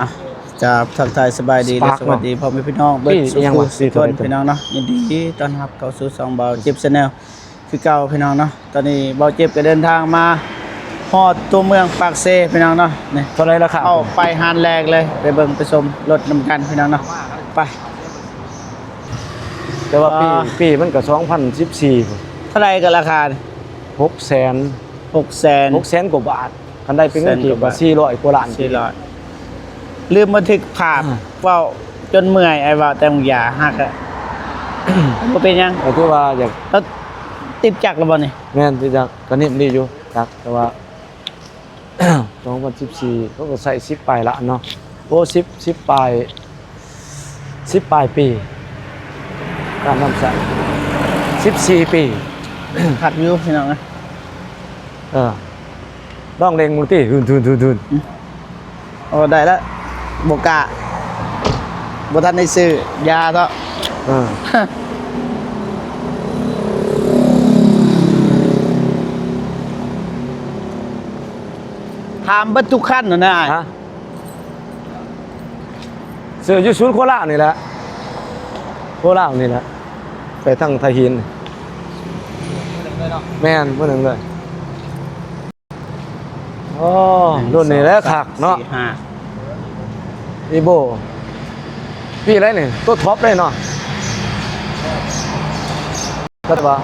ອ່ະ ກາບທັກທາຍສະບາຍດີ ສະປາກເນາະ ແລະ ສະຫວັດດີພໍ່ແມ່ພີ່ນ້ອງເບິດ ປີ ອີ່ຫຍັງວະ ສຸຂູສຸຄົນ ປີເທົ່າໃດ ພີ່ນ້ອງເນາະ. ຍິນດີຕ້ອນຮັບເຂົ້າສູ່ຊ່ອງບ່າວເຈັບ Channel ຄືເກົ່າ ພີ່ນ້ອງເນາະ. ຕອນນີ້ບ່າວເຈັບກໍເດີນທາງມາຮອດຕົວເມືອງປາກເຊ ພີ່ນ້ອງເນາະ. ນີ້ ເທົ່າໃດລາຄາ? ເຂົ້າໄປຮ້ານແລກເລີຍ ໄປເບິ່ງໄປຊົມລົດນຳກັນ ພີ່ນ້ອງເນາະ ໄປ. ແຕ່ວ່າປີ ອ່າ ປີມັນກໍສອງພັນສິບສີ່ພຸ້ນ. ເທົ່າໃດກໍລາຄາ? ຫົກແສນ ຫົກແສນ ຫົກແສນກວ່າບາດ. ຄັນໄດ້ເປັນເງິນກີບກໍສີ່ຮ້ອຍກວ່າລ້ານ. ສີ່ຮ້ອຍ. ລືມບັນທຶກພາບ. ອ່າ ເວົ້າຈົນເມື່ອຍ ອ້າຍເວົ້າແຕ່ບາງຢ່າງ ຫາກ ບໍ່ເປັນຫຍັງ. ກໍຖືວ່າຢາກ ແລ້ວຕິດຈັກແລ້ວບໍ່ນີ້? ແມ່ນ ຕິດຈັກ ກໍນິ້ມດີຢູ່ຈັກ ແຕ່ວ່າ ສອງພັນສິບສີ່ ເຂົາກໍໃຊ້ສິບປາຍລ້ານເນາະ. ໂອ້ ສິບ ສິບປາຍ ສິບປາຍປີ ການນຳໃຊ້ ສິບສີ່ປີ. ຄັກຢູ່ພີ່ນ້ອງເອີຍ. ເອີ ລອງເລັ່ງເບິ່ງຕິ ທຸນໆໆໆ. ໂອ້ ໄດ້ລະ ບໍ່ກ້າ ບໍ່ທັນໄດ້ຊື້ ຢ່າເທາະ. ເອີ ຖາມເບິດທຸກຄັນຫັ້ນນະອ້າຍ. ຮະ? ຊື້ຢູ່ສູນໂຄລາດນີ້ແຫຼະ ໂຄລາດນີ້ແຫຼະ ໄປທາງທ່າຫີນ. ແມ່ນ ມື້ໜຶ່ງເລີຍ. ອໍ ລຸ້ນນີ້ແຫຼະຄັກເນາະ ອີໂບ ປີໃດນີ້ ຕົວທັອບເລີຍເນາະ. ຄັກວ່າ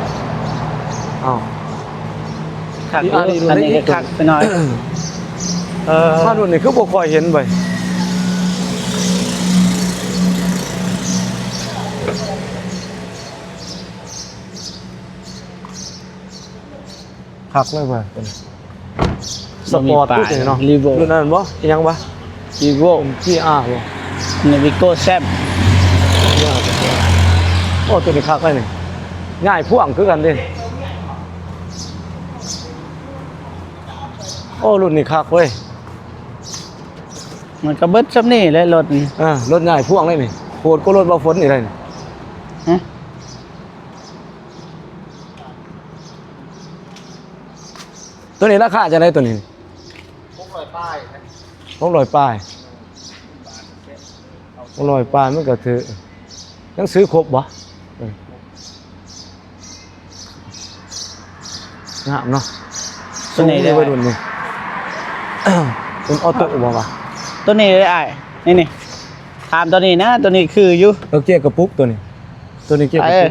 ເອົ້າ ຄັກຢູ່ ອັນນີ້ ອັນນີ້ກໍຄັກໄປໜ້ອຍ. ເອີ ມາລຸ້ນນີ້ຄືບໍ່ຄ່ອຍເຫັນເວີຍ. ຄັກເລີຍວ່າ ສະປອດ ລຸ້ນນີ້ເນາະ ຣີໂວ ລຸ້ນນັ້ນບໍ່ ອີຫຍັງວະ ຣີໂວ ຈີອາ ບໍ່ ນີ້ ວີໂກ້ ແຊມ. ໂອ້ ໂຕນີ້ຄັກເລີຍນີ້ ຫງາຍພວງຄືກັນເດ້. ໂອ້ ລຸ້ນນີ້ຄັກເວີຍ. ມັນກໍເບິດຊ່ຳນີ້ແຫຼະລົດນີ້. ເອີ ລົດຫງາຍພວງເລີຍນີ້ ໂຫດກວ່າລົດບ່າວຝົນອີກເດ້ນີ້. ຮະ? ໂຕນີ້ລາຄາຈັ່ງໃດໂຕນີ້? ຫົກຮ້ອຍປາຍ ຫົກຮ້ອຍປາຍ ຫົກຮ້ອຍປາຍ ມັນກໍຖືກ. ໜັງສືຄົບບໍ່? ເອີ ງາມເນາະ ໂຕນີ້ເດ້ ສູງຢູ່ໄວລຸ້ນນີ້. ເປັນອອໂຕ້ບໍ່ວະ? ໂຕນີ້ເດ້ອ້າຍ ນີ້ໆ ຖາມໂຕນີ້ນະ ໂຕນີ້ຄືຢູ່. ເອີ ເກຍກະປຸກໂຕນີ້ ໂຕນີ້ເກຍກະປຸກ. ເອີ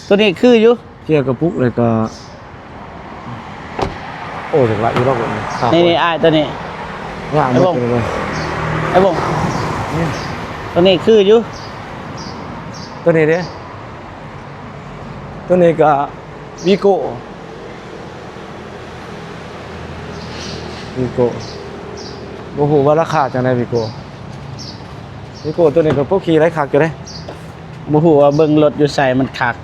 ໂຕນີ້ຄືຢູ່ ເກຍກະປຸກ ແລ້ວກໍ ໂອ້ ຈັກລະອີກລອກໜຶ່ງ. ນີ້ໆ ອ້າຍ ໂຕນີ້ ງາມ ອ້າຍບົງ ອ້າຍບົງ ນີ້ ໂຕນີ້ຄືຢູ່. ໂຕນີ້ເດ້ ໂຕນີ້ກໍ ວີໂກ້ ວີໂກ້ ບໍ່ຮູ້ວ່າລາຄາຈັ່ງໃດ ວີໂກ້ ວີໂກ້ ໂຕນີ້ກໍພໍຂີ່ໄດ້ຄັກຢູ່ເດ້. ບໍ່ຮູ້ວ່າເບິ່ງລົດຢູ່ໃສມັນຄັກ.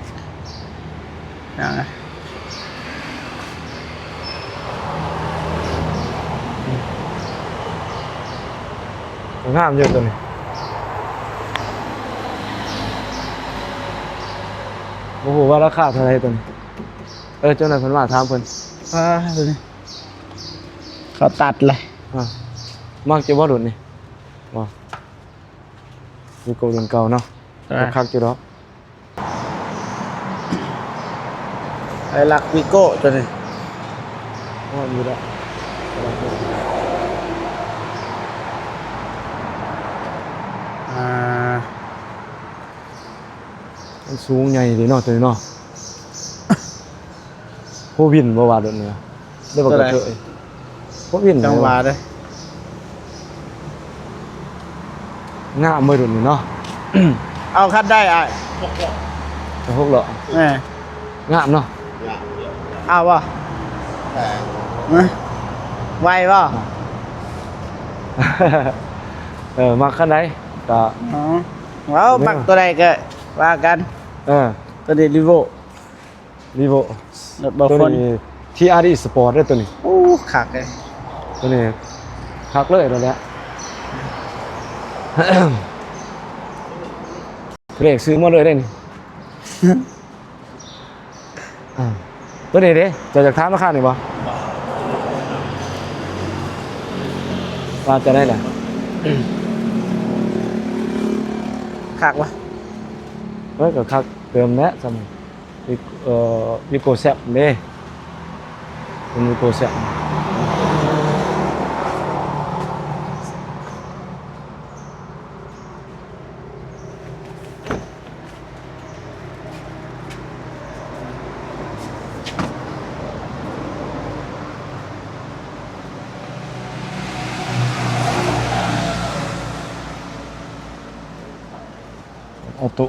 ງາມຢູ່ໂຕນີ້ ບໍ່ຮູ້ວ່າລາຄາເທົ່າໃດໂຕນີ້. ເອີ ເຈົ້ານັ້ນເພິ່ນວ່າ ຖາມເພິ່ນ. ອ່າ ໂຕນີ້ເຂົາຕັດເລີຍ. ອ່າ ມັກຢູ່ບໍ່ລຸ້ນນີ້? ບໍ່ ຢູ່ກັບລຸ້ນເກົ່າເນາະ. ອ່າ ຄັກຢູ່ດອກ. ໄອ້ລັກວີໂກ້ຕົວນີ້ ໂອ້ ຢູ່ແລ້ວ ອ່າ ມັນສູງໃຫຍ່ເດເນາະ ຕົວນີ້ເນາະ. ໂຟວິນບໍ່ວ່າໂດດເໜືອ ຫຼືວ່າກະເທີຍ ໂຟວິນ ຈັງຫວະເດ້. ງາມເວີຍໂດດນີ້ເນາະ. ເອົາຄັນໄດ້ອ້າຍ ຫົກລໍ້ ແມ່ ງາມເນາະ. ເອົາບໍ່ ໄວບໍ່? ເອີ ມັກຄັນໃດກະ ເອົາ ມັກຕົວໃດກະວ່າກັນ. ເອີ ຕົວນີ້ ຣີໂວ ຣີໂວ ລົດບໍ່ຝົນ ຕົວນີ້ ທີອາຣີ ສະປອດເດ້ຕົວນີ້. ໂອ້ ຄັກເດ້ ຕົວນີ້ຄັກເລີຍໂລດແຫຼະ. ເລກຊື້ມາເລີຍເດ້ນີ້. ອ່າ ຕົວນີ້ເດ້ ເຈົ້າຢາກຖາມລາຄານີ້ບໍ່? ວ່າຈະໄດ້ລະ? ຄັກວະ? ເອີ ກໍຄັກເຕີມແຫຼະ ຊ່ຳ ວິ ເອີ ວິໂກແຊັບເດ້ ເປັນວິໂກແຊັບ. ອອໂຕ້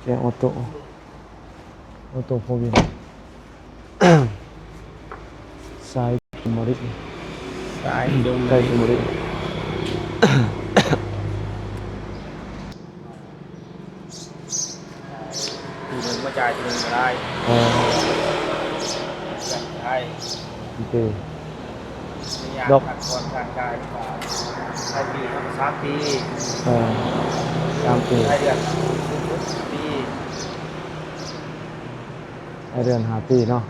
ແກອອໂຕ້ ອອໂຕ້ໂຟວີລ ສາຍ ມາລິ ສາຍ ສາຍ ມາລິ ທີໜຶ່ງມາຈ່າຍ ທີໜຶ່ງກໍໄດ້ ເອີ ໄດ້ ໂອເຄ ດອກ ຂັ້ນຕອນການຈ່າຍ ລາຍປີ ສາມປີ ເອີ ສາມປີ ລາຍເດືອນ ປີ ລາຍເດືອນ ຫ້າປີເນາະ.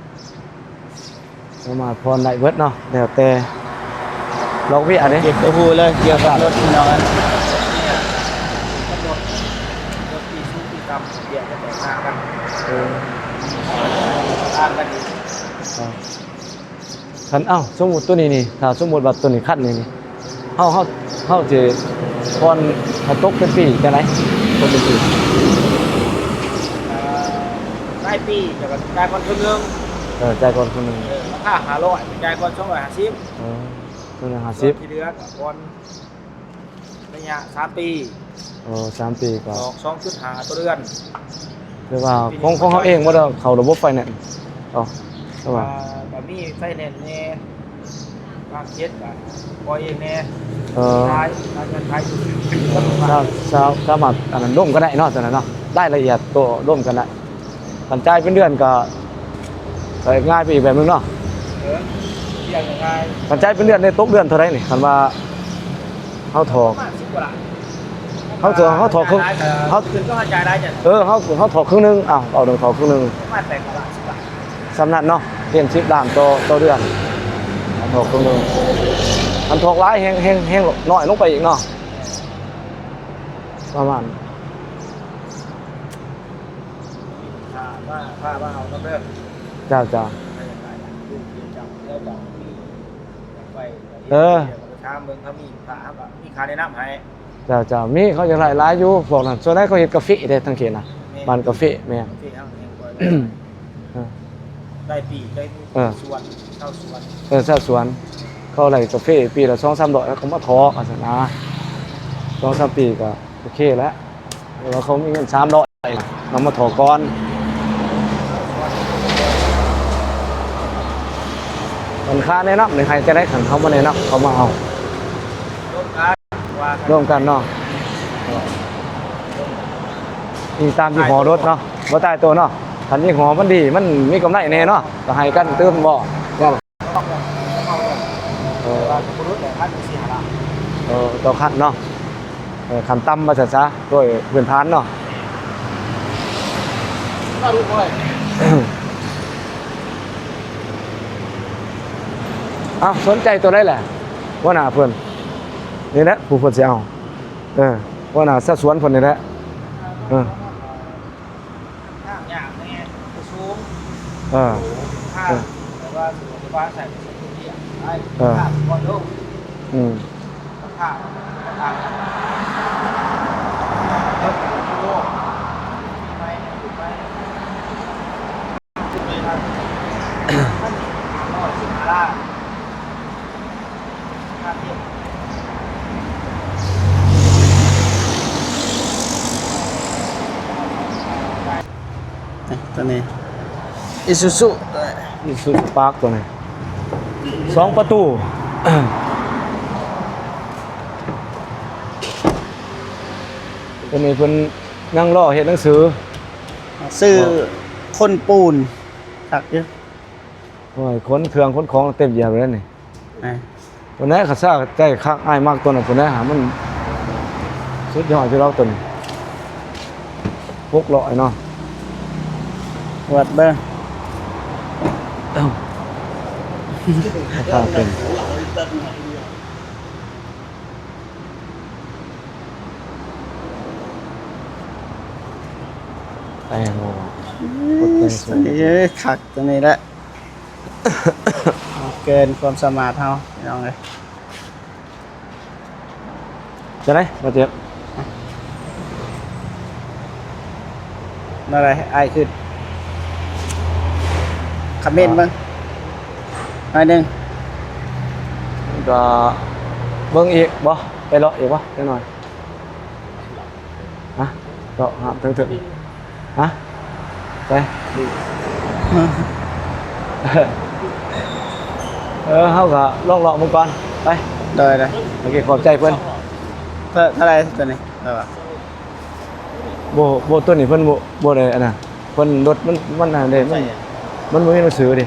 ສາມາດຜ່ອນໄດ້ເບິດເນາະ ແລ້ວແຕ່ດອກເບ້ຍເດ້ ເກັບຕົວຮູ້ເລີຍກ່ຽວກັບລົດພີ່ນ້ອງ ກຳນົດລົດປີສູງປີຕ່ຳ ເບ້ຍຈະແຕກຕ່າງກັນ ເອີ ຕ່າງກັນອີກ ຄັນ ເອົ້າ ສົມມຸດໂຕນີ້ນີ້ ຖ້າສົມມຸດວ່າໂຕນີ້ຄັນນີ້ນີ້ ເຮົາ ເຮົາ ເຮົາຊິຜ່ອນໃຫ້ຕົກເປັນປີຈັ່ງໃດ? ຕົກເປັນປີ ເອີ ລາຍປີ ແລ້ວກໍຈ່າຍກ່ອນເຄິ່ງໜຶ່ງ ເອີ ຈ່າຍກ່ອນເຄິ່ງໜຶ່ງ ເອີ ລາຄາຫ້າຮ້ອຍ ຈ່າຍກ່ອນສອງຮ້ອຍຫ້າສິບ ເອີ ສອງຮ້ອຍຫ້າສິບ ສ່ວນທີ່ເຫຼືອກໍຜ່ອນໄລຍະສາມປີ ເອີ ສາມປີກໍ ດອກສອງຈຸດຫ້າຕໍ່ເດືອນ. ແຕ່ວ່າຂອງ ຂອງເຮົາເອງບໍ່ໄດ້ເຂົ້າລະບົບໄຟແນນ ເອີ ແຕ່ວ່າ ກໍມີໄຟແນນແດ່ ພາກເຈັດກໍປ່ອຍເອງແດ່ ເອີ ຂາຍ ຂາຍເງິນຂາຍ ສາ ສາ ສາມາດອັນນັ້ນລົມກັນໄດ້ເນາະ ຕົວນັ້ນເນາະ ລາຍລະອຽດໂຕລົມກັນໄດ້. ຄັນຈ່າຍເປັນເດືອນກໍ ກໍງ່າຍໄປອີກແບບໜຶ່ງເນາະ ເອີ ລຽກງ່າຍ ຄັນຈ່າຍເປັນເດືອນນີ້ຕົກເດືອນເທົ່າໃດນີ້ ຄັນວ່າ ເຮົາຖອກ ປະມານສິບກວ່າລ້ານ ເຮົາຖອກ ເຮົາຖອກເຄິ່ງ ເຮົາ ຂຶ້ນກັບວ່າຈ່າຍຫຼາຍຈັ່ງ ເອີ ເຮົາ ເຮົາຖອກເຄິ່ງໜຶ່ງ ອ້າວ ເອົາເລື່ອງຖອກເຄິ່ງໜຶ່ງ ປະມານແປດເກົ້າລ້ານ ສິບລ້ານ ສ່ຳນັ້ນເນາະ ເປັນສິບລ້ານຕໍ່ ຕໍ່ເດືອນ ຖອກເຄິ່ງໜຶ່ງ ຄັນຖອກຫຼາຍແຮງ ແຮງ ແຮງນ້ອຍລົງໄປອີກເນາະ ປະມານ ຖ້າມາ ພາມາເອົານຳເດີ ເຈົ້າ ເຈົ້າ ເອີ ໄປຖາມເບິ່ງ ເຂົາມີ ຖ້າເຮົາກໍມີຄ່າແນະນຳໃຫ້ ເຈົ້າ ເຈົ້າ ມີ ເຂົາຢາກໄດ້ຫຼາຍຢູ່ ພວກນັ້ນ ສ່ວນໃຫຍ່ເຂົາເຮັດກາເຟເດ້ ທາງເຂດນະ ແມ່ນ ບ້ານກາເຟ ແມ່ນ ກາເຟເຮົາແຮງກ່ອຍ ເອີ ໄດ້ປີ ໄດ້ ເອີ ສວນ ຊາວສວນ ເອີ ຊາວສວນ ເຂົາໄດ້ກາເຟປີລະສອງສາມຮ້ອຍ ເຂົາມາຖອກ ວ່າຊັ້ນນະ ສອງສາມປີກໍໂອເຄແລ້ວ ແຕ່ວ່າເຂົາມີເງິນສາມຮ້ອຍ ເອົາມາຖອກກ່ອນ ອັນຄ່າແນະນຳນີ້ໃຫ້ຈັ່ງໃດ ຄັນເຮົາມາແນະນຳ ເຂົາມາເອົາ ລວມກັນ ວ່າກັນ ລວມກັນເນາະ ອີງຕາມຍີ່ຫໍ້ລົດເນາະ ບໍ່ຕາຍໂຕເນາະ ຄັນຍີ່ຫໍ້ມັນດີ ມັນມີກຳໄລແດ່ເນາະ ກໍໃຫ້ກັນຕື່ມບໍ່ ເອີ ແຕ່ວ່າບໍ່ຫຼຸດແຫຼະ ພັນສີ່ຫ້າລ້ານ ເອີ ຕໍ່ຄັນເນາະ ເອີ ຂັ້ນຕ່ຳວ່າຊັ້ນຊະ ໂດຍພື້ນຖານເນາະ ເອົ້າ ສົນໃຈໂຕໃດແຫຼະ ຫົວໜ້າເພິ່ນ ນີ້ແຫຼະ ຜູ້ເພິ່ນຊິເອົາ ເອີ ຫົວໜ້າຊາວສວນເພິ່ນນີ້ແຫຼະ ເອີ ທາງຍາກແດ່ ຄືສູງ ເອີ ທາງ ເອີ ແຕ່ວ່າສະດວກສະບາຍ ໃສ່ເປັນເສັ້ນທາງໄດ້ ເອີ ທາງກ່ອນລົງ ອືມ ທາງ ທາງ ນີ້ ຕົວນີ້ ອີຊູຊູ ອີຊູຊູ ປາກ ຕົວນີ້ ສອງປະຕູ ຕົວນີ້ເພິ່ນຍັງລໍເຮັດໜັງສື ຊື່ ບໍ່ ຄົນປູນ ຄັກຢູ່ ໂອ້ຍ ຂົນເຄື່ອງຂົນຂອງເຕັມຢຽບເລີຍນີ້ ອ່າ ຕົວນັ້ນຂ້າສາໃຈຄັກ ອ້າຍມັກຕົວນັ້ນ ຕົວນັ້ນຫາມັນສຸດຍອດຢູ່ແລ້ວ ຕົວນີ້ ຫົກຮ້ອຍເນາະ ວັດເບິ່ງ ເອົ້າ ຂ້າເປັນ ແຕ່ງບໍ່ ກົດແຕ່ງສູງ ເອີ ຄັກຕົວນີ້ແຫຼະ ເກີນຄວາມສາມາດເຮົາ ພີ່ນ້ອງເອີຍ. ຈັ່ງໃດ ບາດເຈັບ? ແນວໃດ ອ້າຍຄຶດ ຄອມເມັນເບິ່ງໜ້ອຍໜຶ່ງ. ກໍເບິ່ງອີກບໍ່? ໄປເລາະອີກບໍ່? ຈັກໜ້ອຍ. ຮະ? ເລາະຫາເຖິງໆ. ຮະ? ໄປ. ເອີ ເຮົາກໍລອງເລາະເບິ່ງກ່ອນ. ໄປ. ໂດຍໆ. ໂອເຄ ຂອບໃຈເພິ່ນ. ເທົ່າ ເທົ່າໃດຕົວນີ້? ແບບວ່າ ບໍ່ ບໍ່ ຕົວນີ້ເພິ່ນບໍ່ ບໍ່ໄດ້ອັນນັ້ນ ເພິ່ນ ລົດມັນ ມັນອັນນັ້ນເດ້ ມັນ ມັນບໍ່ມີໜັງສືເດ້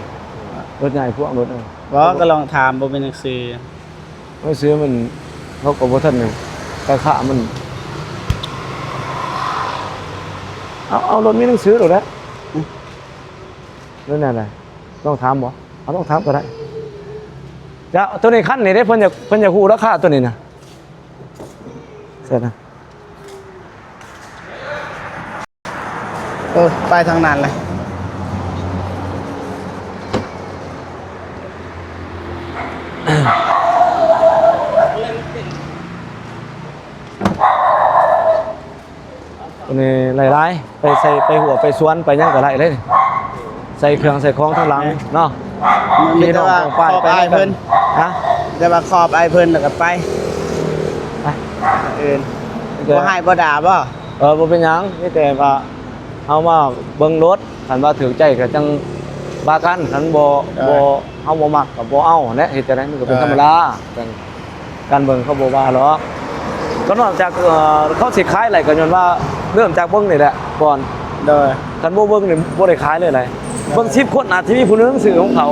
ລົດໃຫຍ່ພວກ ລົດ ບໍ່ ກໍລອງຖາມ ບໍ່ມີໜັງສື. ໜັງສືມັນ ເຂົາກໍບໍ່ທັນໄດ້ ການຄ້າມັນ ເອົາ ເອົາລົດມີໜັງສືໂລດແຫຼະ. ອືມ ຫຼືແນວໃດ? ລອງຖາມບໍ່? ເອົາ ລອງຖາມກໍໄດ້. ຈະ ໂຕນີ້ຄັນນີ້ເດ້ ເພິ່ນຢາກ ເພິ່ນຢາກຮູ້ລາຄາໂຕນີ້ນະ. ໃຊ່ນະ. ເອີ ໄປທາງນັ້ນແຫຼະ. ໂຕນີ້ຫຼາຍໆ ໄປໃສ່ ໄປຫົວໄປສວນ ໄປຫຍັງກໍໄດ້ເລີຍ ໃສ່ເຄື່ອງໃສ່ຂອງທາງຫຼັງເນາະ. ມີແຕ່ວ່າຂອບອ້າຍເພິ່ນ. ຮະ? ແຕ່ວ່າຂອບອ້າຍເພິ່ນແລ້ວກໍໄປ ໄປ ອື່ນ ບໍ່ຮ້າຍບໍ່ດ່າບໍ່? ເອີ ບໍ່ເປັນຫຍັງ ມີແຕ່ວ່າເຮົາມາເບິ່ງລົດ ຄັນວ່າຖືກໃຈກໍຈັ່ງວ່າກັນ ຄັນບໍ່ ບໍ່ ເຮົາບໍ່ມັກກໍບໍ່ເອົາແຫຼະ ເຮັດຈັ່ງໃດມັນກໍເປັນທຳມະດາ. ການເບິ່ງເຂົາບໍ່ວ່າດອກ ກໍນອກຈາກ ເອີ ເຂົາຊິຂາຍໄດ້ກໍຍ້ອນວ່າເລີ່ມຈາກເບິ່ງນີ້ແຫຼະກ່ອນ. ໂດຍ. ຄັນບໍ່ເບິ່ງນີ້ບໍ່ໄດ້ຂາຍເລີຍໃດ. ໂດຍ. ເບິ່ງສິບຄົນອາດຊິມີຜູ້ໜຶ່ງຊື້ຂອງເຂົາ.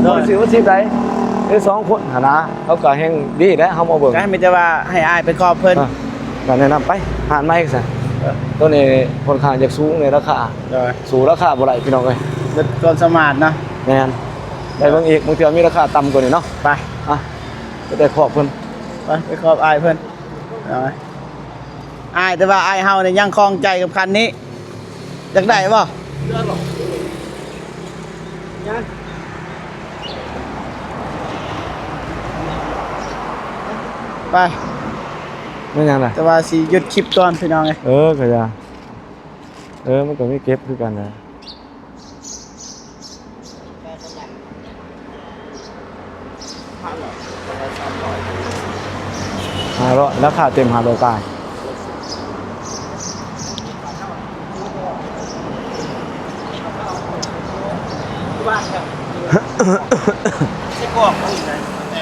ໂດຍ. ບໍ່ໄດ້ຊື້ວ່າສິບໃດ ຫຼືສອງຄົນຫັ້ນນະ ເຂົາກໍແຮ່ງດີແຫຼະ ເຮົາມາເບິ່ງ. ກໍມີແຕ່ວ່າໃຫ້ອ້າຍໄປຂອບເພິ່ນ. ເອີ ກໍແນະນຳໄປຮ້ານໃໝ່ຊະ. ເອີ ໂຕນີ້ຄ່ອນຂ້າງຈະສູງໃນລາຄາ. ໂດຍ. ສູ້ລາຄາບໍ່ໄດ້ພີ່ນ້ອງເອີຍ ເບິດຄວາມສາມາດເນາະ. ແມ່ນ. ໄປເບິ່ງອີກ ບາງເທື່ອມີລາຄາຕ່ຳກວ່ານີ້ເນາະ. ໄປ. ອ່ະ ໄປແຕ່ຂອບເພິ່ນ ໄປ ໄປຂອບອ້າຍເພິ່ນ. ເອົາ ອ້າຍ ແຕ່ວ່າອ້າຍເຮົານີ້ຍັງຂ້ອງໃຈກັບຄັນນີ້ ຢາກໄດ້ບໍ່? ໄປ ແມ່ນຫຍັງລະ? ແຕ່ວ່າຊິຢຸດຄລິບກ່ອນພີ່ນ້ອງເອີຍ. ເອີ ກໍຢ່າ ເອີ ມັນກໍມີເກັບຄືກັນນະ. ຫ້າຮ້ອຍ ລາຄາເຕັມຫ້າຮ້ອຍປາຍ.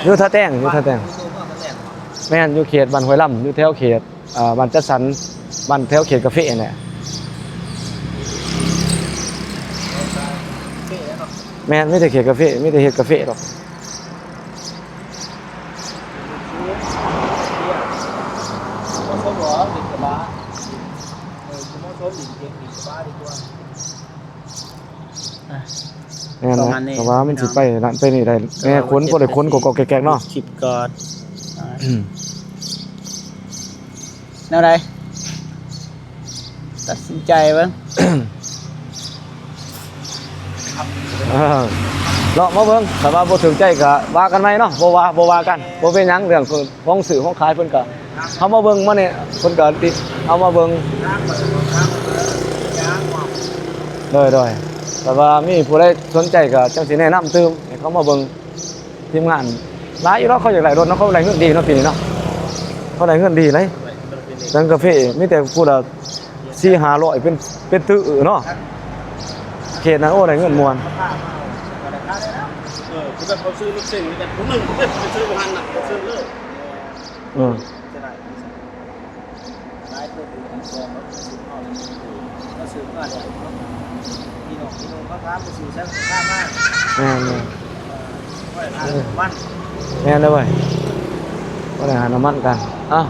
ຢູ່ທ່າແຕງ ຢູ່ທ່າແຕງ. ແມ່ນ ຢູ່ເຂດບ້ານຫ້ວຍລຳ ຢູ່ແຖວເຂດ ເອີ ບ້ານຈັດສັນ ບ້ານແຖວເຂດກາເຟຫັ້ນແຫຼະ. ແມ່ນ ມີແຕ່ເຂດກາເຟ ມີແຕ່ເຮັດກາເຟດອກ. ແມ່ນແຫຼະ ປະມານນີ້ ກໍວ່າມັນຊິໄປນັ້ນໄປນີ້ໄດ້ ແມ່ຂົນບໍ່ໄດ້ຂົນກໍແກກໆເນາະ. ຄລິບກ່ອນ ອືມ ແນວໃດ ຕັດສິນໃຈເບິ່ງ ເອີ ເລາະມາເບິ່ງ ຖ້າວ່າບໍ່ຖືກໃຈກໍວ່າກັນໃໝ່ເນາະ. ບໍ່ວ່າ ບໍ່ວ່າກັນ ບໍ່ເປັນຫຍັງ ເລື່ອງຂອງຊື້ຂອງຂາຍ ເພິ່ນກໍ ເຮົາມາເບິ່ງມານີ້ ເພິ່ນກໍເອົາມາເບິ່ງ. ໂດຍໆ ຖ້າວ່າມີຜູ້ໃດສົນໃຈກໍຈັ່ງຊິແນະນຳຕື່ມໃຫ້ເຂົາມາເບິ່ງ. ທີມງານຫຼາຍຢູ່ເນາະ ເຂົາຢາກໄດ້ລົດເນາະ ເຂົາໄດ້ເງິນດີເນາະ ປີນີ້ເນາະ ເຂົາໄດ້ເງິນດີເລີຍ. ເຄື່ອງກາເຟມີແຕ່ຜູ້ລະສີ່ຫ້າຮ້ອຍ ເປັນ ເປັນຕື້ເນາະ ເຂດນັ້ນ. ໂອ້ ໄດ້ເງິນມ່ວນ. ເອີ ຄືແບບເຂົາຊື້ລົດເສັງແບບຜູ້ໜຶ່ງ ເຂົາຊື້ບໍ່ທັນນະ ເຂົາຊື້ເລີຍ. ເອີ ຫຼາຍຄົນຢູ່ທາງສອງ ເຂົາຊື້ເຂົ້າ ເຂົາຊື້ມາແລ້ວເນາະ ພີ່ນ້ອງ ພີ່ນ້ອງເຂົາຖາມໄປຊື້ໃສ ເຂົາຖາມມາ. ແມ່ນໆ ເອີ ບໍ່ໄດ້ຫານ້ຳມັນ ແມ່ນເດ້ອເວີຍ ບໍ່ໄດ້ຫານ້ຳມັນກັນ. ເອົ້າ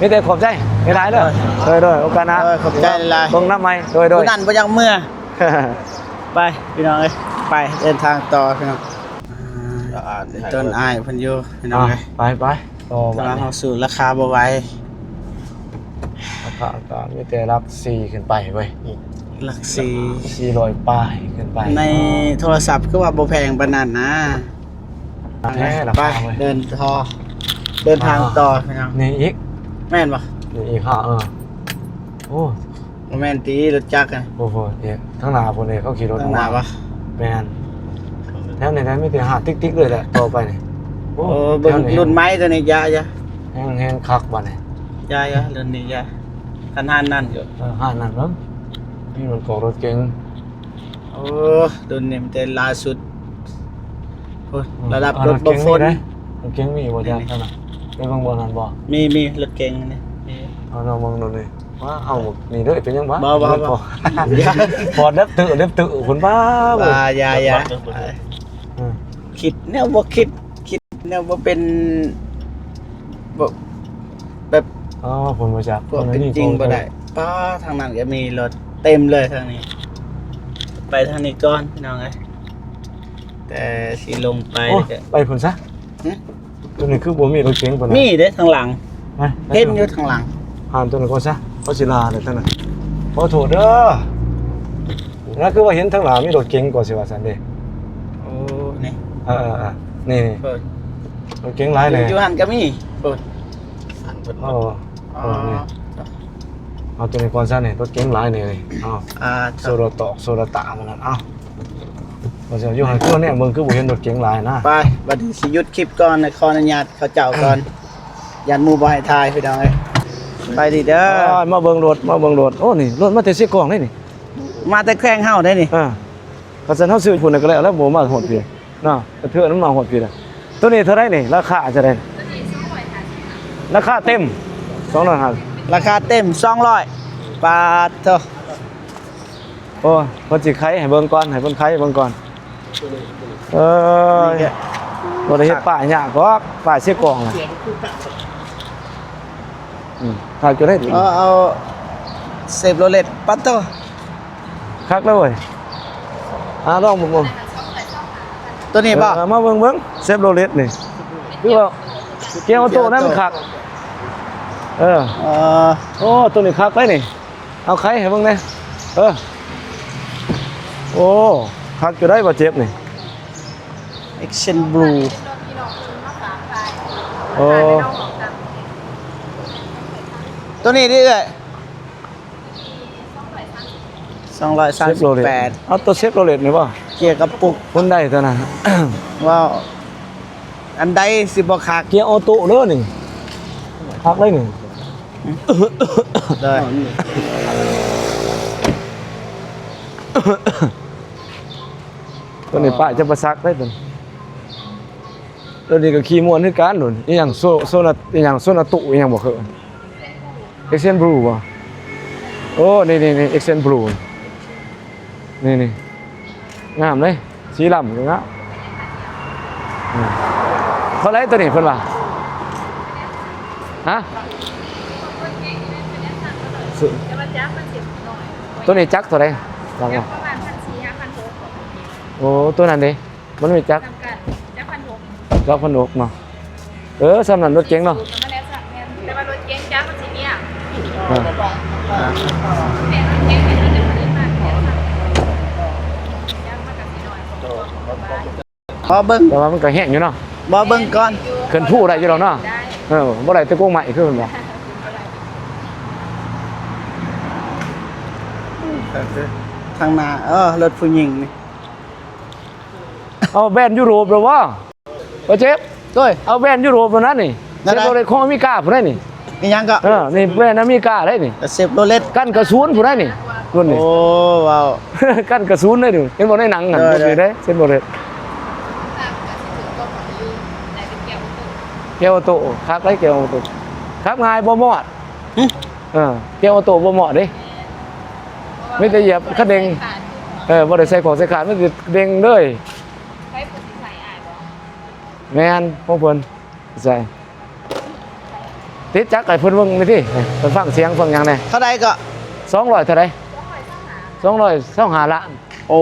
ມີແຕ່ຂອບໃຈຫຼາຍໆເດີ. ໂດຍໆ ໂອກາດໜ້າ ເອີ ຂອບໃຈຫຼາຍໆ ເບິ່ງນຳໃໝ່. ໂດຍໆ ຜູ້ນັ້ນບໍ່ຢາກເມືອ. ໄປພີ່ນ້ອງເອີຍ ໄປເດີນທາງຕໍ່ພີ່ນ້ອງ. ອ່າ ເອີ ຕົ້ນອ້າຍເພິ່ນຢູ່ພີ່ນ້ອງເອີຍ. ໄປໆ ຕໍ່ ຖ້າວ່າເຮົາສູ້ລາຄາບໍ່ໄຫວ ລາຄາກໍມີແຕ່ຫຼັກສີ່ຂຶ້ນໄປເວີຍ. ອືມ ຫຼັກສີ່ ສີ່ຮ້ອຍປາຍຂຶ້ນໄປ ໃນໂທລະສັບຄືວ່າບໍ່ແພງປານນັ້ນນະ. ອ່າ ແທ້ລະ ໄປ ເດີນຕໍ່ ເດີນທາງຕໍ່ພີ່ນ້ອງ. ນີ້ອີກ ແມ່ນບໍ່? ນີ້ອີກ ເອີ ໂອ້ ບໍ່ແມ່ນຕິ ລົດຈັກອະ. ໂອ້ໂຫ ເອີ ທາງໜ້າພຸ້ນເດ້ ເຂົາຂີ່ລົດ ທາງໜ້າບໍ່? ແມ່ນ ແຖວນີ້ນະ ມີແຕ່ຮ້ານຕິກໆເລີຍແຫຼະ ຕໍ່ໄປນີ້. ໂອ້ ເບິ່ງ ແຖວນີ້ລຸ້ນໃໝ່ຕົວນີ້ ຢ່າ ຢ່າ ແຮງ ແຮງຄັກບັດນີ້ ຢ່າ ຢ່າ ລຸ້ນນີ້ຢ່າ. ຄັນຮ້ານນັ້ນຢູ່ ເອີ ຮ້ານນັ້ນເນາະ ມີລົດກອກລົດເກັງ. ໂອ້ ລຸ້ນນີ້ມັນແຕ່ລ່າສຸດ. ໂອ້ ອືມ ລະດັບລົດບໍ່ຝົນ ລົດເກັງມີບໍ່? ນີ້ ຈັ່ງນັ້ນນະ ໄປເບິ່ງບໍ່ນັ້ນບໍ່? ມີ ມີລົດເກັງນີ້ ມີ. ເອົາ ລອງເບິ່ງດູນີ້. ວ້າ ເອົາ ນີ້ເດີ ເປັນຫຍັງວະ? ບໍ່ ບໍ່ ບໍ່ ບໍ່ ພໍດແລັບເຕີ ແລັບເຕີພຸ້ນ. ວ້າ ຢ່າ ຢ່າ ເອີ ຄິດແນວບໍ່ຄິດ ຄິດແນວບໍ່ເປັນ ບໍ່ ແບບ ອໍ ຜົນບໍ່ຈັກ ຄວາມເປັນຈິງບໍ່ໄດ້. ປ້າ ທາງນັ້ນກໍມີລົດເຕັມເລີຍທາງນີ້. ໄປທາງນີ້ກ່ອນພີ່ນ້ອງເອີຍ ແຕ່ຊິລົງໄປ ໂອ້ ແລ້ວກໍ ໄປພຸ້ນຊະ. ຫຶ? ຕົວນີ້ຄືບໍ່ມີລົດເກັງປານໃດ? ມີເດ້ທາງຫຼັງ ຮະ? ເຫັນຢູ່ທາງຫຼັງ. ຜ່ານຕົວນັ້ນກ່ອນຊະ ເຂົາຊິລາແລ້ວຕົວນັ້ນ. ຂໍໂທດເດີ ນັ້ນຄືວ່າເຫັນທາງໜ້າມີລົດເກັງກ່ອນ ຊິວ່າຊັ້ນເດ້. ໂອ້ ນີ້ ເອີໆໆ ນີ້ ນີ້ ເອີ ລົດເກັງຫຼາຍແດ່ ຢູ່ຫັ້ນກໍມີ. ໂອ້ ອໍ ອໍ ນີ້ ເອົາຕົວນີ້ກ່ອນຊະນີ້ ລົດເກັງຫຼາຍນີ້. ເອົາ ອ່າ ໂຊລະຕອກໂຊລະຕາມັນນັ້ນ. ເອົາ ວ່າຊິຢູ່ຫັ້ນ ຄືແນມເບິ່ງຄືບໍ່ເຫັນລົດເກັງຫຼາຍນະ. ໄປ ບັດນີ້ຊິຢຸດຄລິບກ່ອນ ຂໍອະນຸຍາດເຂົາເຈົ້າກ່ອນ ຢ້ານໝູ່ບໍ່ໃຫ້ຖ່າຍພີ່ນ້ອງເອີຍ. ໄປດີເດີ ເອີ ມາເບິ່ງລົດ ມາເບິ່ງລົດ. ໂອ້ ນີ້ລົດມາແຕ່ເຊກອງເດ້ນີ້ ມາແຕ່ແຂວງເຮົາເດ້ນີ້. ເອີ ຄັນຊັ້ນເຮົາຊື້ພຸ້ນກໍແລ້ວ ແລ້ວບໍ່ມາຮອດພີ້ເນາະ ກະເທື່ອມັນມາຮອດພີ້ລະ. ຕົວນີ້ເທົ່າໃດນີ້? ລາຄາເທົ່າໃດ? ລາຄາເຕັມ ສອງຮ້ອຍຫ້າ ລາຄາເຕັມ ສອງຮ້ອຍ. ປາດໂທ ໂອ້ຍ ເພິ່ນຊິໄຂໃຫ້ເບິ່ງກ່ອນ ໃຫ້ເພິ່ນໄຂໃຫ້ເບິ່ງກ່ອນ. ເອີຍ ນີ້ກະ ບໍ່ໄດ້ເຮັດປ້າຍຍາກດອກ ປ້າຍເຊກອງນະ. ອືມ ຖ້າຈະໄດ້ ເອົາ ເອົາເຊບໂຣເລັດ. ປາດໂທ ຄັກແລ້ວເວີຍ. ອ່າ ລອງເບິ່ງ ຕົວນີ້ບໍ່? ເອີ ມາເບິ່ງເບິ່ງ ເຊບໂຣເລັດນີ້ ຄືວ່າເກຍອໍໂຕ້ນັ້ນຄັກ. ເອີ ເອີ ໂອ້ ຕົວນີ້ຄັກເລີຍນີ້. ເອົາໄຂໃຫ້ເບິ່ງແດ່. ເອີ ໂອ້ ຄັກຢູ່ໄດ໋ ບໍ່ເຈັບນີ້. ເອັກເຊັນບລູ ໂອ້ ຕົວນີ້ເດ້ເອື້ອຍ ສອງຮ້ອຍສາມສິບແປດ. ເອົາຕົວເຊບໂຣເລັດນີ້ບໍ່? ເກຍກະປຸກ ຄົນໃດຕົວນັ້ນ ວ້າວ ອັນໃດຊິບໍ່ຄັກ? ເກຍອໍໂຕ້ເດີນີ້ ຄັກເລີຍນີ້. ໄດ້ ຕົວນີ້ປ້າຍຈຳປາສັກໄດ໋ຕົວນີ້. ຕົວນີ້ກໍຂີ່ມ່ວນຄືກັນໂດນ ອີຫຍັງໂຊ ໂຊນາ ອີຫຍັງໂຊນາຕຸ ອີຫຍັງບໍ່ ຄືເອັກເຊັນບລູບໍ່? ໂອ້ ນີ້ໆໆ ເອັກເຊັນບລູ ນີ້ໆ ງາມເດ້ ສີດຳກໍງາມ. ອືມ ເທົ່າໃດຕົວນີ້ເພິ່ນວ່າ? ຮະ? ຕົວນີ້ຈັກເທົ່າໃດ? ຈັກປະມານພັນສີ່ ຫ້າພັນຫົກ. ໂອ້ ຕົວນັ້ນເດ້? ມັນມີຈັກ ສາມພັນຫົກ ເນາະ. ເອີ ສ່ຳນັ້ນລົດເກັງເນາະ. ແຕ່ວ່າລົດເກັງຈັກມັນຊິເໜຍ ອ່າ ແຕ່ລົດເກັງນີ້ມັນຈະບໍ່ໄດ້ມາກແບບນັ້ນ ຈັກມັນກໍຊິໜ້ອຍກວ່າ ລໍເບິ່ງ ແຕ່ວ່າມັນກໍແຮງຢູ່ເນາະ. ລໍເບິ່ງກ່ອນ ຂຶ້ນພູໄດ້ຢູ່ດອກເນາະ. ໄດ້ ເອີ ບໍ່ໄດ້ແຕ່ກົງໄມ້ຄືເພິ່ນວ່າ ທາງໜ້າ ເອີ ລົດຜູ້ຍິງນີ້. ເອົາແບຣນຢູໂຣບແລ້ວບໍ່? ບໍ່ເຈັບ ໂດຍ ເອົາແບຣນຢູໂຣບນັ້ນນີ້ ນັ້ນແຫຼະ ເຊບໂຣເລັດຂອງອາເມລິກາພຸ້ນນີ້. ອີຫຍັງກໍ? ເອີ ນີ້ແບຣນອາເມລິກາເດ້ນີ້ ເຊບໂຣເລັດ ກັນກະສຸນພຸ້ນນີ້ ລຸ້ນນີ້. ໂອ້ ວ້າວ ກັນກະສຸນເດ້ນີ້ ເຫັນບໍ່ໃນໜັງຫັ້ນ ໂດຍ ໂດຍ ເຊບໂຣເລັດ ແກຍອໍໂຕ້ ຄັກໄດ໋ ແກຍອໍໂຕ້ ຂັບງ່າຍບໍ່ມອດ. ຫຶ? ເອີ ເກຍອໍໂຕ້ບໍ່ເໝາະເດ້ ມີແຕ່ຢຽບຄັນເລັ່ງ. ເອີ ບໍ່ໄດ້ໃສ່ຂອງໃສ່ຂາດ ມັນຊິເລັ່ງເລີຍ. ໃຊ້ຜູ້ຊິໃສ່ອ້າຍບໍ່? ແມ່ນ ຂອງເພິ່ນໃສ່ ຕິດຈັກໃຫ້ເພິ່ນເບິ່ງນີ້ຕິ ເພິ່ນຟັງສຽງຟັງຫຍັງແດ່. ເທົ່າໃດກໍ? ສອງຮ້ອຍເທົ່າໃດ? ສອງຮ້ອຍຊາວຫ້າລ້ານ. ໂອ້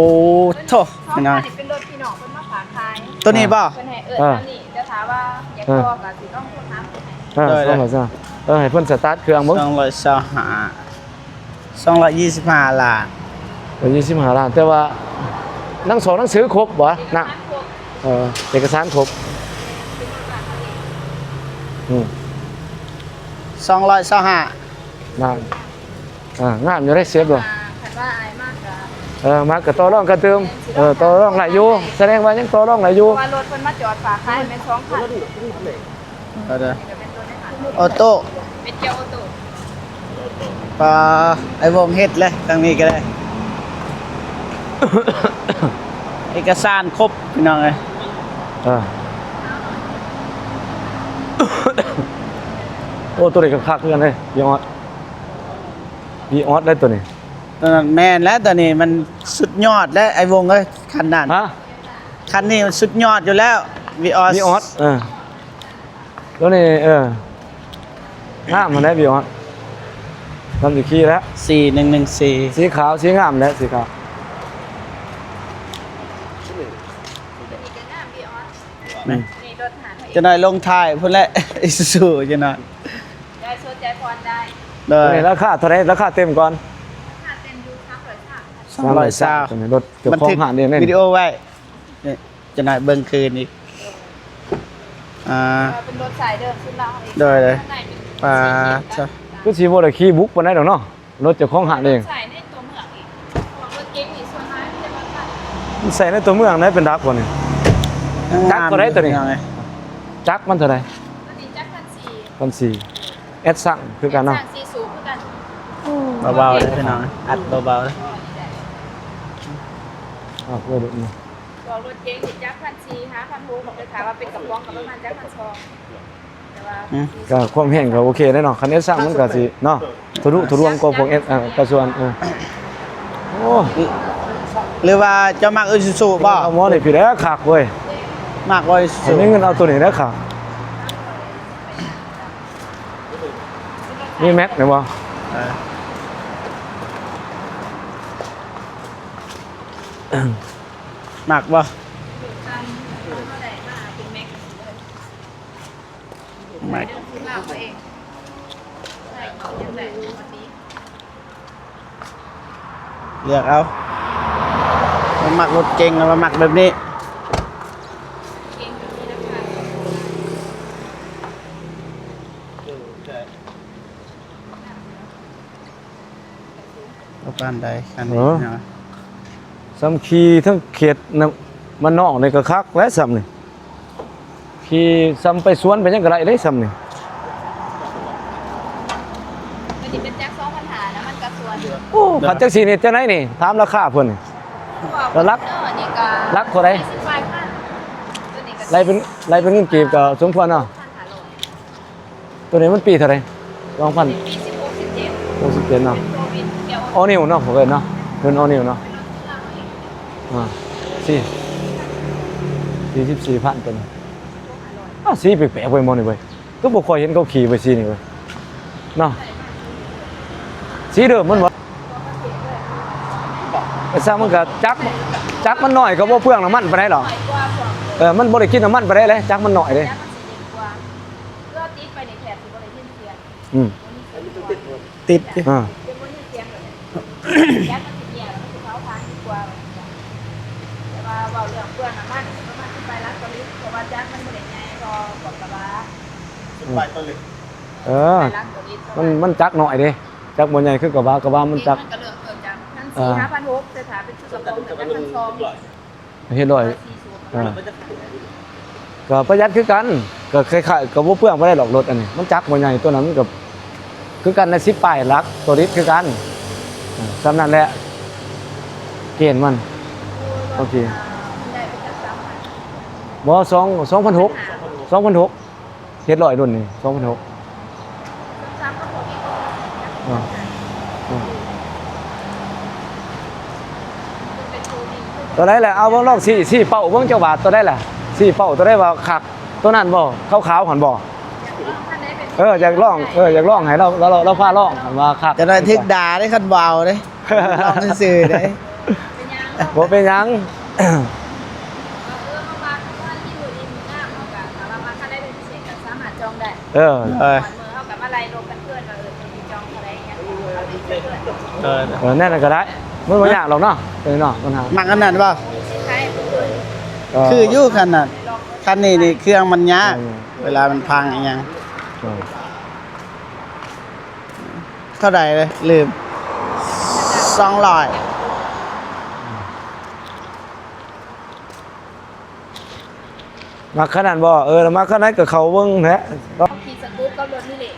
ໂທ້ ສອງພັນ ພີ່ນ້ອງ ນີ້ເປັນລົດພີ່ນ້ອງເພິ່ນມາຝາກຂາຍ. ໂຕນີ້ບໍ່? ເພິ່ນໃຫ້ເອີ້ນ ເອີ ອັນນີ້ ແຕ່ຖ້າວ່າຢາກ ເອີ ຕໍ່ກໍຊິລອງໂທຖາມເພິ່ນໃຫ້. ເອີ ໂດຍ ໂດຍ ສອງຮ້ອຍຊາວ ເອີ ໃຫ້ເພິ່ນສະຕາດເຄື່ອງເບິ່ງ. ສອງຮ້ອຍຊາວຫ້າ ສອງຮ້ອຍຊາວຫ້າລ້ານ. ເອີ ຊາວຫ້າລ້ານ ແຕ່ວ່າໜັງ ສອງໜັງສືຄົບບໍ່ນະ? ເອກະສານຄົບ ເອີ ເອກະສານຄົບ ອືມ ສອງຮ້ອຍຊາວຫ້າ ນັ້ນ ອ່າ ງາມຢູ່ເດ້ ເຊບເດີ ຄັນວ່າອ້າຍມັກກະ ເອີ ມັກກະຕໍ່ລອງກັນຕື່ມ ແມ່ນ ຊິ ເອີ ຕໍ່ລອງໄດ້ຢູ່ ສະແດງວ່າຍັງຕໍ່ລອງໄດ້ຢູ່ ເພາະວ່າລົດເພິ່ນມາຈອດຝາກຂາຍແມ່ນສອງຄັນ ເອົາເດີ ໂອໂຕ້ ເປັນເກຍໂອໂຕ້ ປາ ໄອ້ວົງເຮັດເລີຍ ທາງນີ້ກໍໄດ້ ເອກະສານຄົບ ພີ່ນ້ອງເອີຍ ເອີ ໂອ້ ໂຕນີ້ກໍຄັກຄືກັນເດ້ ວີອອດ ວີອອດໄດ້ໂຕນີ້ ໂຕນັ້ນແມ່ນແລ້ວ ໂຕນີ້ມັນສຸດຍອດແລ້ວ ໄອ້ວົງເອີຍ ຄັນນັ້ນ ຮະ? ຄັນນີ້ມັນສຸດຍອດຢູ່ແລ້ວ ວີອອດ ວີອອດ ເອີ ໂຕນີ້ ເອີ ງາມຫັ້ນແຫຼະ ວີອອດ ນຳຊິຂີ່ແລ້ວ ສີ່ໜຶ່ງໜຶ່ງສີ່ ສີຂາວ ສີງາມແຫຼະ ສີຂາວ ໂຕນີ້ກໍງາມ ວີອອດ ອືມ ນີ້ລົດຫາ ຈະໜ້ອຍລົງທ້າຍພຸ້ນແຫຼະ ອີຊູຊູ ຈະໜ້ອຍ ໄດ້ ສົນໃຈຜ່ອນໄດ້ ໂດຍ ໂຕນີ້ລາຄາເທົ່າໃດ? ລາຄາເຕັມກ່ອນ ລາຄາເຕັມຢູ່ສາມຮ້ອຍຊາວ ສາມຮ້ອຍຊາວ ໂຕນີ້ລົດເຈົ້າຂອງຮ້ານເອງເດ້ ບັນທຶກວິດີໂອໄວ້ ຈະໜ້ອຍເບິ່ງຄືນອີກ ອ່າ ເປັນລົດສາຍເດີມຊຸດລາວເອງ ໂດຍ ໂດຍ ປາ ຄືຊິບໍ່ໄດ້ຂີ່ບຸກປານໃດດອກເນາະ ລົດເຈົ້າຂອງຮ້ານເອງ ໃຊ້ໃນຕົວເມືອງອີກ ເພາະວ່າລົດເກັງນີ້ສ່ວນຫຼາຍມີແຕ່ບ້ານໆ ມັນໃຊ້ໃນຕົວເມືອງໄດ໋ ເປັນດັກບໍ່ນີ້ ຈັກເທົ່າໃດໂຕນີ້ ພີ່ນ້ອງເອີຍ ຈັກມັນເທົ່າໃດ? ໂຕນີ້ຈັກພັນສີ່ ພັນສີ່ ແອັດຊັງຄືກັນເນາະ ແອັດຊັງສີ່ສູບຄືກັນ ເບົາໆເດີພີ່ນ້ອງ ອັດເບົາໆເດີ ອາ ເວົ້າເລື່ອງນີ້ ພວກລົດເກັງນີ້ຈັກພັນສີ່ ຫ້າພັນຫົກ ແຕ່ຖ້າວ່າເປັນກະປ໋ອງກໍປະມານຈັກພັນສອງ ແຕ່ວ່າ ອືມ ກໍຄວາມແຮງກໍໂອເຄເດ້ເນາະ ຄັນເອັດຊັງມັນກໍຊິເນາະ ທະລຸທະລວງກວ່າພວກເອັດ ເອີ ກະສ່ວນ ເອີ ໂອ້ ຫຼືວ່າເຈົ້າມັກອີຊູຊູບໍ່? ເອົາໝໍນີ້ພີ້ແຫຼະຄັກເວີຍ ມັກບໍ່ອີຊູຊູ? ມີເງິນເອົາໂຕນີ້ແຫຼະຄັກ ມີແມັກແມ່ນບໍ່? ເອີ ມັກບໍ່? ແມັກ ເລືອກເອົາ ມັນມັກລົດເກັງ ມັນມັກແບບນີ້ ປະມານໃດ ຄັນນີ້ເນາະ ເອີ ເນາະ ສ່ຳຂີ່ທັງເຂດນະ ບ້ານນອກນີ້ກໍຄັກແຫຼະສ່ຳນີ້ ຂີ່ສ່ຳໄປສວນໄປຫຍັງກໍໄດ້ເດ້ສ່ຳນີ້ ໂອ້ ຄັນຈັກຊີ້ນີ້ຈັ່ງໃດນີ້ ຖາມລາຄາເພິ່ນນີ້ ແລ້ວຫຼັກ ຫຼັກເທົ່າໃດ? ໄລ່ເປັນ ໄລ່ເປັນເງິນກີບກໍສົມຄວນເນາະ. ໂຕນີ້ມັນປີເທົ່າໃດ? ສອງພັນ ປີສິບຫົກ ສິບເຈັດ ຫົກສິບເຈັດເນາະ All New ເນາະ ເຂົາເອີ້ນເນາະ ເປັນ All New ເນາະ ອ່າ ສີ່ ສີ່ສິບສີ່ພັນ ໂຕນີ້ ອ່າ ສີແປກໆເວີຍ ໝໍນີ້ເວີຍ ຄືບໍ່ຄ່ອຍເຫັນເຂົາຂີ່ເວີຍ ສີນີ້ເວີຍ ເນາະ ສີເດີມມັນບໍ່? ແຕ່ຊ່າງມັນກະ ຈັກ ຈັກມັນໜ້ອຍກໍບໍ່ເປືອງນ້ຳມັນປານໃດດອກ ເອີ ມັນບໍ່ໄດ້ກິນນ້ຳມັນປານໃດເດ້ ຈັກມັນໜ້ອຍເດ້ ອືມ ຕິດ ອ່າ ເອີ ມັນ ມັນຈັກໜ້ອຍເດ້ ຈັກບໍ່ໃຫຍ່ຄືກະບະ ກະບະມັນຈັກ ມັນກໍເລີ່ມຕົ້ນຈາກພັນສີ່ ຫ້າພັນຫົກ ແຕ່ຖ້າເປັນຊຸດກະປ໋ອງກໍຈັກພັນສອງ ເຮັດຮ້ອຍ ອ່າ ກໍປະຢັດຄືກັນ ກໍຄ້າຍໆ ກໍບໍ່ເປືອງປານໃດດອກ ລົດອັນນີ້ ມັນຈັກບໍ່ໃຫຍ່ ຕົວນັ້ນມັນກໍຄືກັນນະ ສິບປາຍຫຼັກ ຕົວລິດຄືກັນ ອ່າ ສ່ຳນັ້ນແຫຼະ ເກນມັນ ໂອເຄ ບໍ່ ສອງ ສອງພັນຫົກ ສອງພັນຫົກ ເຈັດຮ້ອຍລຸ້ນນີ້ ສອງພັນຫົກ ອ່າ ອ່າ ຕົວໃດລະ? ເອົາເບິ່ງ ລອງຊີ້ ຊີ້ເປົ້າເບິ່ງ ເຈົ້າວ່າຕົວໃດລະ? ຊີ້ເປົ້າຕົວໃດວ່າຄັກ? ຕົວນັ້ນບໍ່? ຂາວໆຫັ້ນບໍ່? ເອີ ຢາກລອງ ເອີ ຢາກລອງໃຫ້ລາວ ລາວ ລາວພາລອງຫັ້ນວ່າຄັກ ຈະໄດ້ຖືກດ່າເດ້ ຄັນບໍ່ເອົາເດ້ ລອງຊື່ໆເດ້ ບໍ່ເປັນຫຍັງ ເອີ ເອີ ເອີ ນັ້ນກໍໄດ້ ມັນບໍ່ຍາກດອກເນາະ ເອີເນາະ ມັນຫາ ມັກອັນນັ້ນບໍ່? ເອີ ຄືຢູ່ຄັນນັ້ນ ຄັນນີ້ນີ້ເຄື່ອງມັນຍາກ ເອີ ເວລາມັນພັງອີ່ຫຍັງ ເອີ ເທົ່າໃດເລີຍ ລືມ ສອງຮ້ອຍ. ມັກຂະໜາດບໍ່? ເອີ ມັກຂະໜາດກໍເຂົ້າເບິ່ງແຫຼະ. ຂີ່ສະກຸບກັບລົດມີເລກ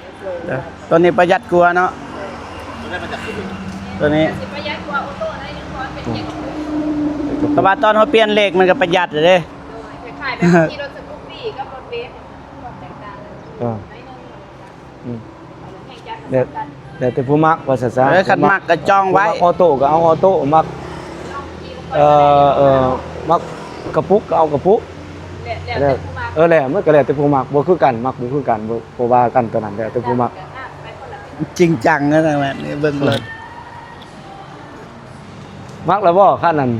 ເອີ ຕົວນີ້ປະຢັດກວ່າເນາະ ຕົວນີ້ ກໍຊິປະຢັດກວ່າໂອໂຕ້ໜ້ອຍໜຶ່ງ ເພາະມັນເປັນເກຍກະປຸກ ແຕ່ວ່າຕອນເຮົາປ່ຽນເລກມັນກໍປະຢັດແລ້ວເດ້ ໂດຍ ຄ້າຍໆແບບຂີ່ລົດສະກຸບປີ້ກັບລົດເວຟ ມີຄວາມແຕກຕ່າງ ເອີ ໜ້ອຍໜຶ່ງ. ອືມ ແລ້ວ ແລ້ວແຕ່ຜູ້ມັກວ່າຊັ້ນຊະ ເອີ ຄັນມັກກໍຈອງໄວ້ ຜູ້ມັກອອໂຕ້ກໍເອົາອອໂຕ້ ມັກ ເອີ ເອີ ມັກກະປຸກກໍເອົາກະປຸກ ແລ້ວ ແລ້ວແຕ່ຜູ້ມັກ ເອີ ແລ້ວມັນກໍແລ້ວແຕ່ຜູ້ມັກ ບໍ່ຄືກັນ ມັກບໍ່ຄືກັນ ບໍ່ ບໍ່ວ່າກັນຕົວນັ້ນ ແລ້ວແຕ່ຜູ້ມັກ ຈິງຈັງນະ ແບບນີ້ເບິ່ງລົດ ມັກແລ້ວບໍ່ຄັນນັ້ນ?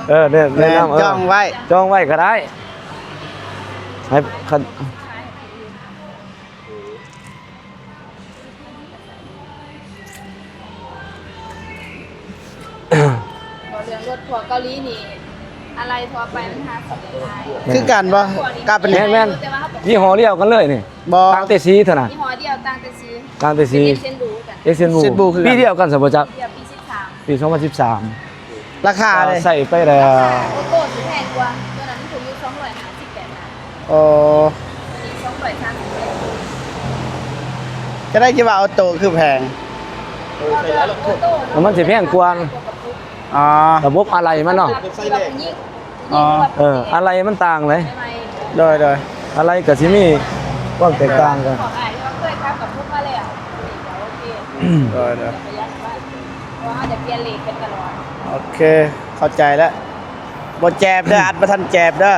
ເອີ ແນະນຳ ແມ່ນ ເອີ ຈອງໄວ້ ຈອງໄວ້ກໍໄດ້ ໃຫ້ຄັນ ເວົ້າເລື່ອງລົດພວກເກົາຫຼີນີ້ ອາໄຫຼ່ທົ່ວໄປມັນຫາຊື້ໄດ້ງ່າຍ ຄືກັນບໍ່? ກະເປັນ ແມ່ນໆ ແຕ່ວ່າເຮົາ ຍີ່ຫໍ້ດຽວກັນເລີຍນີ້ ບໍ່ ຕ່າງແຕ່ສີເທົ່ານັ້ນ ຍີ່ຫໍ້ດຽວ ຕ່າງແຕ່ສີ ຕ່າງແຕ່ສີ ເປັນເອັກເຊັນບລູກັນ ເອັກເຊັນບລູ ເອັກເຊັນບລູ ຄືກັນ ປີດຽວກັນຊະບໍ່ຈັກ ປີສິບສາມ ປີສອງພັນສິບສາມ ລາຄາເດ້ ໃສ່ໄປແລ້ວ ໂອໂຕ້ຊິແພງກວ່າ ຕົວນັ້ນມັນຖືກຢູ່ສອງຮ້ອຍຫ້າສິບແປດບາດ ໂອ້ ອັນນີ້ສອງຮ້ອຍສາມສິບແປດ ຈະໄດ້ຊິວ່າໂອໂຕ້ຄືແພງ ເອີ ໃສ່ຫຼາຍລົດ ໂອໂຕ້ ແລ້ວມັນຊິແພງກວ່າ ອໍ ລະບົບອາໄຫຼ່ມັນເນາະ ອໍ ເອີ ອາໄຫຼ່ມັນຕ່າງເດ້ ໂດຍໆ ອາໄຫຼ່ກໍຊິມີຄວາມແຕກຕ່າງກັນ ຂອງອ້າຍທີ່ວ່າເຄີຍຂັບກັບພວກມາແລ້ວ ໂດຍໆ ເພາະວ່າເຮົາຈະປ່ຽນເລກກັນຕະຫຼອດ ໂອເຄ ເຂົ້າໃຈແລ້ວ ບໍ່ແຈບເດີ ອັດບໍ່ທັນແຈບເດີ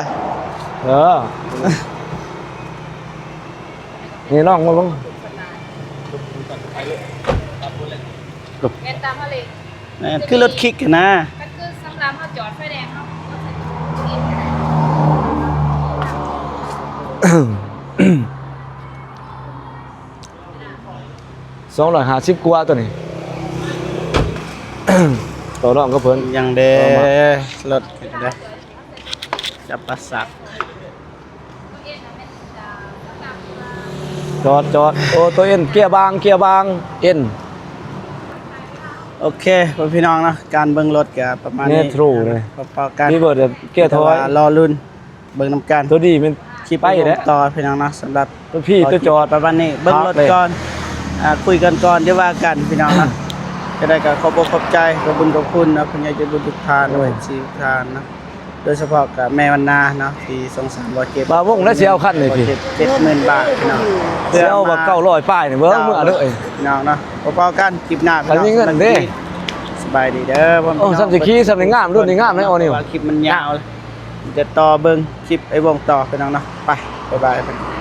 ເອີ ນີ້ລອງມາເບິ່ງ ແມ່ນຕາມເຮົາເລກ ແມ່ນ ຄືລົດຄິກຫັ້ນນະ ມັນຄືສຳລັບເຮົາຈອດໄຟແດງເຮົາ ເຮົາໃສ່ຕູ້ເອງກໍໄດ້ ສອງຮ້ອຍຫ້າສິບກວ່າຕົວນີ້ ຕໍ່ລອງກັບເພິ່ນ ຍັງເດ້ ຕໍ່ມາ ລົດເດ້ ຈັບປະສັກ ຈອດ ຈອດ ໂອ້ ໂຕເອັນ ເກຍບາງ ເກຍບາງ ເອັນ ໂອເຄ ພໍ່ແມ່ພີ່ນ້ອງເນາະ ການເບິ່ງລົດກະປະມານນີ້ ເມໂທຣເລີຍ ພໍໆກັນ ມີເບີດເກຍຖອຍ ແຕ່ວ່າລໍລຸ້ນເບິ່ງນຳກັນ ໂຕດີແມ່ນ ຄລິບ ໄປແລ້ວ ຕໍ່ພີ່ນ້ອງເນາະ ສຳລັບ ໂຕພີ ໂຕຈອດ ປະມານນີ້ ເບິ່ງລົດກ່ອນ ອ່າ ຄຸຍກັນກ່ອນ ດຽວວ່າກັນພີ່ນ້ອງເນາະ ຈະໄດ້ກໍຂອບອົກຂອບໃຈ ຂອບບຸນຂອບຄຸນເນາະ ຜູ້ໃຫຍ່ໃຈບຸນທຸກທ່ານ ໂດຍ ເອັຟຊີ ທຸກທ່ານເນາະ ໂດຍສະເພາະກໍແມ່ວັນນາເນາະ ທີ່ສົງສານບໍ່ເຈັບ ບ່າວວົງແລ້ວຊິເອົາຄັນນີ້ພີ້ ເຈັດໝື່ນບາດພີ່ນ້ອງ ຊິເອົາວ່າເກົ້າຮ້ອຍປາຍນີ້ ເບິ່ງເມືອເລີຍ ພີ່ນ້ອງເນາະ ພໍໆກັນຄລິບໜ້າພີ່ນ້ອງ ມີເງິນເດ້ ສະບາຍດີເດີ ໂອ້ ສ່ຳຊິຂີ່ສ່ຳນີ້ງາມ ລຸ້ນນີ້ງາມເດ້ ອໍນິວ ຄລິບມັນຍາວ ຈະຕໍ່ເບິ່ງຄລິບໄອ້ວົງຕໍ່ພີ່ນ້ອງເນາະ ໄປ ບາຍບາຍ